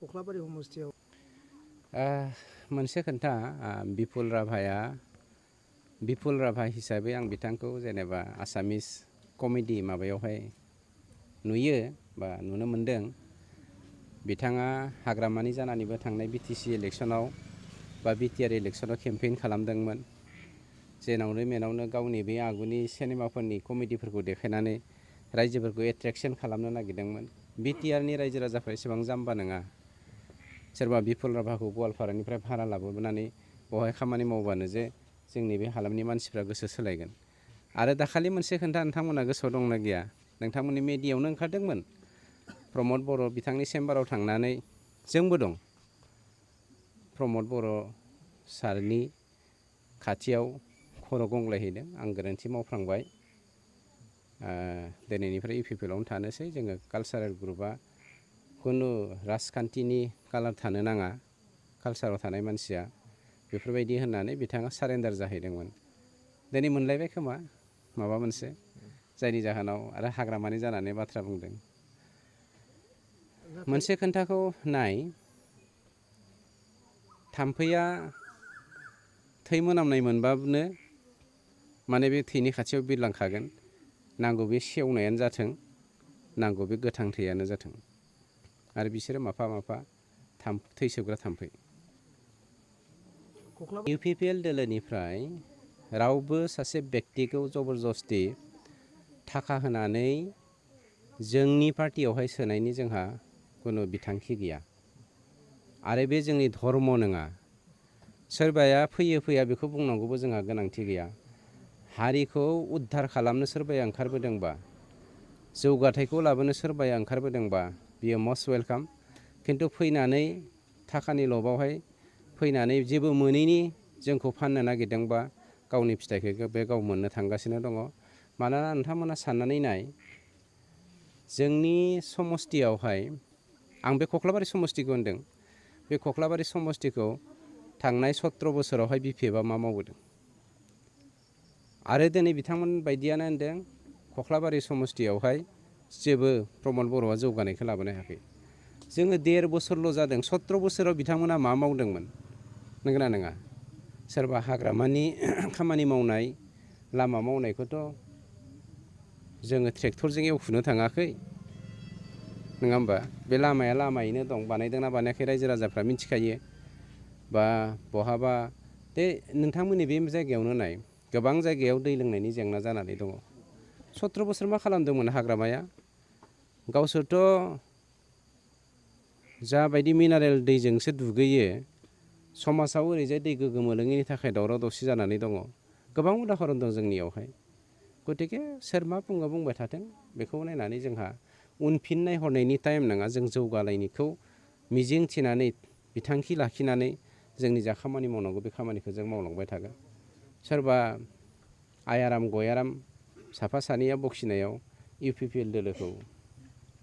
कख्लाबारि समस्थियाव मोनसे खोन्था बिपुल राभा हिसाबै आं बिथांखौ जेनेबा आसामिस कमेडि माबायावहाय नुयो बा नुनो मोन्दों। बिथाङा हाग्रामानि जानानैबो थांनाय बिटिसि इलेक्सनाव बा बिटिआर इलेक्सनाव केम्पेइन खालामदोंमोन। जेनावनो मेनावनो गावनि बे आगुनि सिनेमाफोरनि कमेडिफोरखौ देखायनानै रायजोफोरखौ एट्रेकसन खालामनो नागिरदोंमोन। बिटिआरनि रायजो राजाफ्रा एसेबां जाम्बा नङा। सोरबा बिपुल राभाखौ गवालपारानिफ्राय भारा लाबोनानै बेवहाय खामानि मावबानो जे जोंनि बे हालामनि मानसिफ्रा गोसो सोलायगोन। आरो दाखालि मोनसे खोन्था नोंथांमोना गोसोआव दंना गैया? नोंथांमोननि मेडियायावनो ओंखारदोंमोन। प्रमद बर' बिथांनि चेम्बाराव थांनानै जोंबो दं। प्रमद बर' सारनि खाथियाव खर' गंग्लायहैदों। आं गोरोन्थि मावफ्लांबाय। दिनैनिफ्राय इउपिपिएलआवनो थानोसै। जोङो कालसारेल ग्रुपआ खुनु राजखान्थिनि कालार थानो नाङा। कालसाराव थानाय मानसिया बेफोरबायदि होननानै बिथाङा सारेन्डार जाहैदोंमोन। दिनै मोनलायबाय खोमा माबा मोनसे, जायनि जाहोनाव आरो हाग्रामानि जानानै बाथ्रा बुंदों। मोनसे खोन्थाखौ नाय, थाम्फैया थै मोनामनाय मोनबानो माने बे थैनि खाथियाव बिरलांखागोन। नांगौ बे सेवनायानो जाथों, नांगौ बे गोथां थैयानो जाथों। आरो बिसोरो माफा माफा थै सोबग्रा थाम्फै। इउपिपिएल दोलोनिफ्राय रावबो सासे बेक्तिखौ जबरदस्ति थाखा होनानै जोंनि पार्टियावहाय सोनायनि जोंहा खुनु बिथांखि गैया। आरो बे जोंनि धर्म नङा। सोरबाया फैयो फैया बेखौ बुंनांगौबो जोंहा गोनांथि गैया। हारिखौ उद्धार खालामनो सोरबाया ओंखारबोदोंबा, जौगाथायखौ लाबोनो सोरबाया ओंखारबोदोंबा बियो मस्ट वेलकाम। खिन्थु फैनानै थाखानि लबावहाय फैनानै जेबो मोनैनि जोंखौ फाननो नागिरदोंबा गावनि फिथाइखौ बे गाव मोननो थांगासिनो दङ। मानोना नोंथांमोना साननानै नाय, जोंनि समस्तियावहाय, आं बे कख्लाबारि समस्तिखौ होनदों, बे कख्लाबारि समस्तिखौ थांनाय 17 बोसोरावहाय बिपिएफआ मा मावबोदों? आरो दिनै बिथांमोन बायदियानो होनदों कख्लाबारि समस्तियावहाय जेबो प्रमद बर'आ जौगानायखौ लाबोनो हायाखै। जोङो 1.5 बोसोरल' जादों। 17 बोसोराव बिथांमोना मा मावदोंमोन? नंगौना नङा? सोरबा हाग्रामानि खामानि मावनाय, लामा मावनायखौथ' जोङो ट्रेक्टरजों एवखुनो थाङाखै, नङा होमबा? बे लामाया लामायैनो दं। बानायदोंना बानायाखै रायजो राजाफ्रा मिथिखायो। बा बहाबा नोंथांमोननि बे जायगायावनो नाय, गोबां जायगायाव दै लोंनायनि जेंना जानानै दङ। 17 बोसोर मा खालामदोंमोन हाग्रामाया? गावसोरथ' जाबायदि मिनारेल दैजोंसो दुगैयो, समाजाव ओरैजाय दै गोग्गो मोनलोङैनि थाखाय दावराव दावसि जानानै दङ। गोबां उदाहरन दं जोंनियावहाय। गतिके सोर मा बुङो बुंबाय थाथों, बेखौ नायनानै जोंहा उनफिन नायहरनायनि टाइम नङा। जों जौगालायनायखौ मिजिं थिनानै बिथांखि लाखिनानै जोंनि जा खामानि मावनांगौ बे खामानिखौ जों मावलांबाय थागोन। सोरबा आयाराम गयाराम साफा सानैया बखिनायाव इउपिपिएल दोलोखौ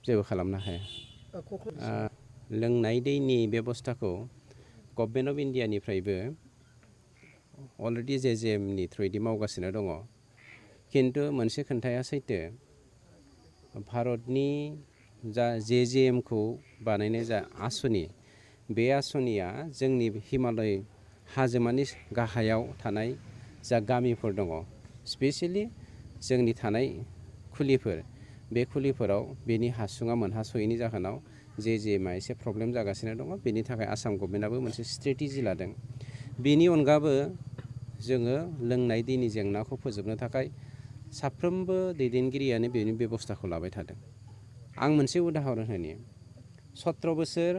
जेबो खालामनो हाया। लोंनाय दैनि बेबस्थाखौ गभर्नमेन्ट अफ इन्डियानिफ्रायबो अलरेडि जेजेएमनि थ्रुयै मावगासिनो दङ। खिन्थु मोनसे खोन्थाया सैथो, भारतनि जा जेजेएमखौ बानायनाय जा आसनि, बे आसनिया जोंनि हिमालय हाजोमानि गाहायाव थानाय जा गामिफोर दङ, स्पेसियेलि जोंनि थानाय खुलिफोर, बे खुलिफोराव बेनि हासुङा मोनहास'यैनि जाहोनाव जेजेएमआ एसे प्रब्लेम जागासिनो दङ। बेनि थाखाय आसाम गभर्नमेन्टआबो मोनसे स्ट्रेटेजि लादों। बेनि अनगाबो जोङो लोंनाय दैनि जेंनाखौ फोजोबनो थाखाय साफ्रोमबो दैदेनगिरियानो बेनि बेबस्थाखौ लाबाय थादों। आं मोनसे उदाहरन होनि। 17 बोसोर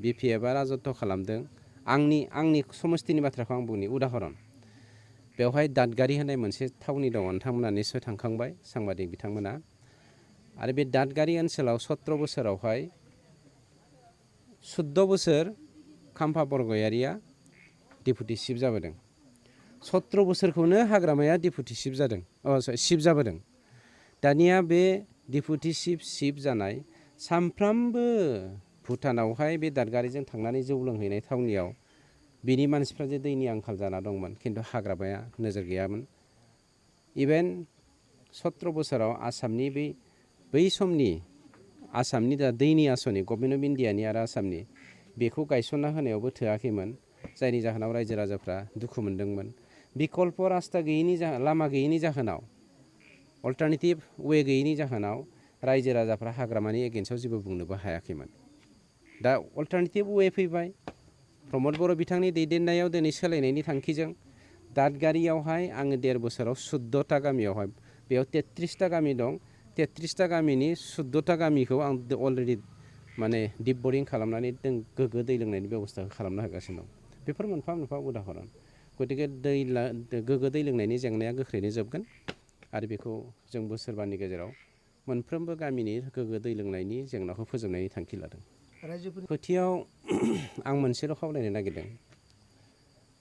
बिपिएफआ राजत्व खालामदों। आंनि समस्तिनि बाथ्राखौ आं बुंनि उदाहरन। बेवहाय दादगारि होननाय मोनसे थावनि दङ। नोंथांमोना निस्सय थांखांबाय, सांबादिक बिथांमोना। आरो बे दादगारि ओनसोलाव 17 बोसोरावहाय 14 बोसोर खाम्फा बरगयारिया डिपुटि चिफ जाबोदों। 17 बोसोरखौनो हाग्रामाया डिपुटि चिफ जादों, चिफ जाबोदों। दानिया बे डिपुटि चिफ जानाय सानफ्रामबो भुटानावहाय बे दादगारिजों थांनानै जौ लोंहैनाय थावनियाव बिनि मानसिफ्रा जे दैनि आंखाल जाना दंमोन, खिन्थु हाग्रामाया नोजोर गैयामोन। इभेन 17 बोसोराव आसामनि बै समनि आसामनि दा दैनि आसनि गभर्नमेन्ट अफ इन्डियानि आरो आसामनि बेखौ गायसनना होनायावबो थोआखैमोन, जायनि जाहोनाव रायजो राजाफ्रा दुखु मोनदोंमोन। बिकल्प रास्ता गैयैनि लामा गैयैनि जाहोनाव, अल्टारनेटिभ वे गैयैनि जाहोनाव रायजो राजाफ्रा हाग्रामानि एगेन्स्टआव जेबो बुंनोबो हायाखैमोन। दा अल्टारनेटिभ वे फैबाय, प्रमद बर' बिथांनि दैदेननायाव दिनै सोलायनायनि थांखिजों दादगारियावहाय आङो 1.5 बोसोराव 14ता गामियावहाय, बेयाव 33ता गामि दं, 33ता गामिनि 14ता गामिखौ आं अलरेडि माने दिप बरिं खालामनानै गोग्गो दै लोंनायनि बेब'स्थाखौ खालामना होगासिनो दं। बेफोर मोनफा मोनफा उदाहरन। गतिके गोग्गो दै लोंनायनि जेंनाया गोख्रैनो जोबगोन आरो बेखौ जों बोसोरबानि गेजेराव मोनफ्रोमबो गामिनि गोग्गो दै लोंनायनि जेंनाखौ फोजोबनायनि थांखि लादों। खोथियाव आं मोनसेल' खावलायनो नागिरदों,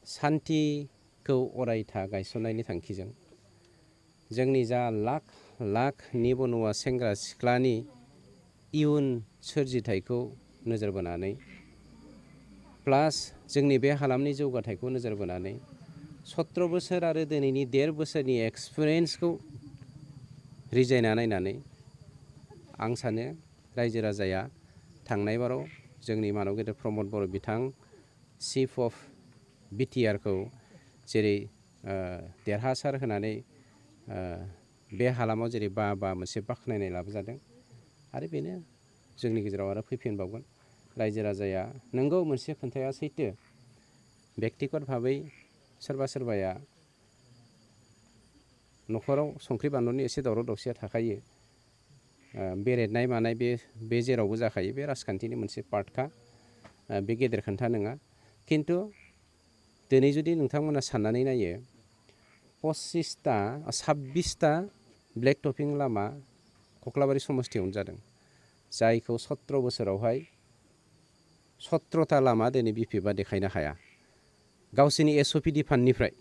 सान्थिखौ अरायथा गायसननायनि थांखिजों जोंनि जा लाख लाख निबनुवा सेंग्रा सिख्लानि इयुन सोरजिथायखौ नोजोर बोनानै, प्लास जोंनि बे हालामनि जौगाथायखौ नोजोर बोनानै 17 बोसोर आरो दिनैनि 1.5 बोसोरनि एक्सपिरियेन्सखौ रिजायना नायनानै आं सानो रायजो राजाया थांनाय बाराव जोंनि मानब गेदेर प्रमद बर' बिथां चिफ अफ बिटिआरखौ जेरै देरहासार होनानै बे हालामाव जेरै मोनसे बाख्नायनाय लाबोजादों आरो बेनो जोंनि गेजेराव आरो फैफिनबावगोन। रायजो राजाया नोंगौ मोनसे खोन्थाया सैथो, बेक्तिगत भाबै सोरबा सोरबाया न'खराव संख्रि बानलुनि एसे दावराव दावसिया थाखायो, बेरेदनाय मानाय बे जेरावबो जाखायो, बे राजखान्थिनि मोनसे पार्टखा, बे गेदेर खोन्था नङा। खिन्थु दिनै जुदि नोंथांमोना साननानै नायो, 26ता ब्लेक टपिं लामा कख्लाबारि समस्तियावनो जादों, जायखौ 17 बोसोरावहाय 17ता लामा दिनै बिपिएफआ देखायनो हाया। गावसोरनि एसअपिडि फान्डनिफ्राय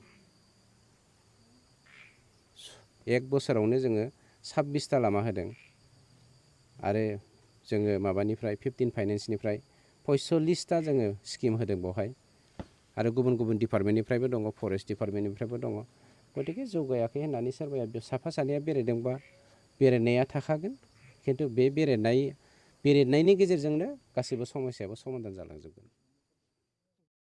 1 बोसोरावनो जोङो 26ता लामा होदों आरो जोङो माबानिफ्राय 15 फाइनेन्सनिफ्राय 45ता जोङो स्किम होदों बेवहाय, आरो गुबुन गुबुन डिपार्टमेन्टनिफ्रायबो दङ, फरेस्ट डिपार्टमेन्टनिफ्रायबो दङ। गतिके जौगायाखै होननानै सोरबाया साफा सानैया बेरायदोंबा बेरायनाया थाखागोन, खिन्थु बे बेरायनायनि गेजेरजोंनो गासैबो समस्यायाबो समाधान जालांजोबगोन।